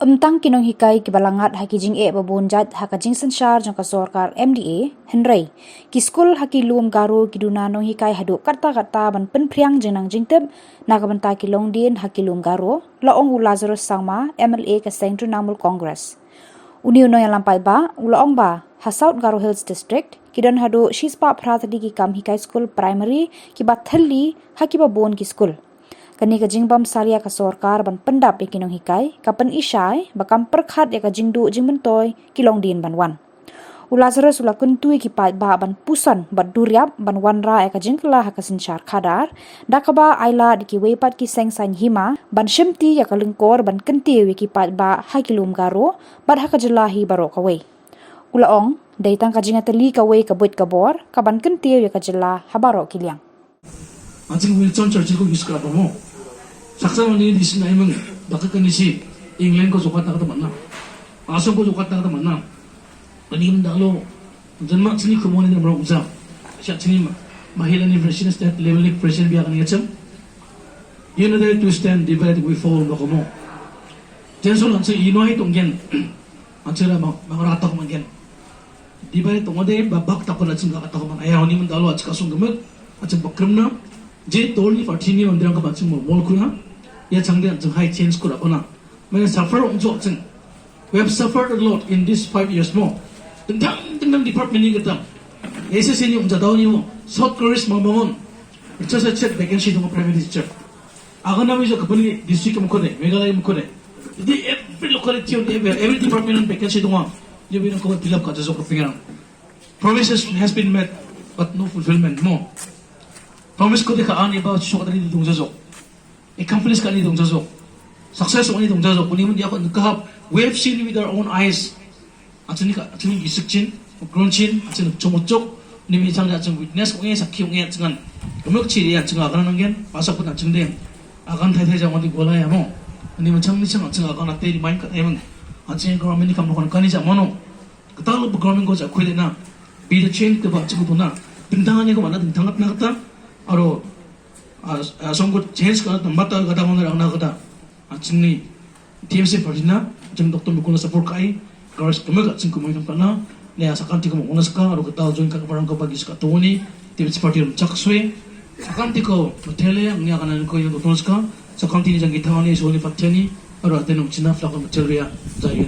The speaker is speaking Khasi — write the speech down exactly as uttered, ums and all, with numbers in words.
Ym tang ki nonghikai kiba la ngat ha ki jingeh babun jait ha ka jingsynshar jong ka sorkar M D A, hynrei ki skul ha ki lum Garo ki duna nonghikai haduh katta katta ban pynphriang jingnang jingtip na ka bynta ki longdien ha ki lum Garo, la ong u Lazarus Sangma, M L A ka seng Trinamool Congress. Une u nongïalam paidbah u la ong ba ha South Garo Hills District ki don haduh shispah phra tylli ki kam hikai skul primary kiba thylli ha kiba bun ki skul. Kane ka jingbym salia ka sorkar ban pyndap ïa ki nonghikai ka pyni shai ba kam pyrkhat ïa ka jingduh jingmyntoi ki longdien ban wan. U Lazarus u la kyntu ïa ki paidbah ban puson bad duriap ban wanrah ïa ka jingkylla ha ka synshar khadar, da kaba ai lad ïa kiwei pat ki seng saiñ hima ban shimti ïa ka lyngkor ban kyntiew ïa ki paidbah ha ki lum Garo bad ha ka jylla hi baroh kawei. U la ong, dei tang ka jingïatylli kawei ka buit ka bor ka ban kyntiew ïa ka jylla ha baroh ki liang. Anjing Winston Churchill ko use kra ba mo. Saksa mani di sin ai meng, baka kani si England ko jokat na kata mana. Asong ko jokat na kata mana. Kani mendalo. Jan mak sini ko mo ni mrok ja. Syak sini ma. Mahila ni president, state level ni president biya kani ngacem. United we stand, divided we fall, ba ko mo. Jen so lang se inoi tong gen. Anjing ra ma, ma ra tong ma gen. Dibai tong de ba bak takon aching ka takon man aya honi man dalo aching ka sung gemet aching ba kremna. Je tol ni party ni man drang ka ba aching mo mol kuna. Ya chang de aching hai change kura kona. Mane suffer ong jo aching. We have suffered a lot in these five years mo. Tentang tentang department ni ketam. S S C ni ong jadau ni mo. South Korea ma bangon. Just a check vacancy to prime minister. Agan na mi jo kapani district mo kone, Meghalaya mo kone. Di every locality on every, every department on vacancy to. Yo bi na ko fill up ka jo ko pingan. Promises has been made, but no fulfillment mo. Promise ko dikha ani ba shok tadi dong jajok. Accomplish ka ani dong jajok. Success ani dong jajok. Kuni mun dia ko kahap. We have seen with our own eyes. Achini ka, achini isik chin, grown chin, achini chomot chok. Ni mi chang achini witness ko ngi sakhi ngi achingan. Kami ko chiri achinga akan nanggen. Masa pun achini dem. Akan thai thai jang wadi gola ya mo. Ni mi chang ni chang achinga akan ate di main ka emang. Achini ko mini kam ko kani jang mono. Kata lo program ko ja khuile na. Bi the change ke ba chiku tuna. Bintang ani ko mana bintang na kata. Aro, ah, ah, song ko change ka na mata kata mana rang na kata. Achini T M C party na, jeng Doctor Mukul na support kai. Karas kemega aching kumai kam kana. Ne asakan tiko mo unas ka, aro kata join ka kaparang ko bagi saka toni. T M C party rum chak sui. Akan tiko matele, ngi akan ko yang Doctor Ska. Sakan tini jang kita ni soli pateni. Aro atenung china flak matele ya. Jai.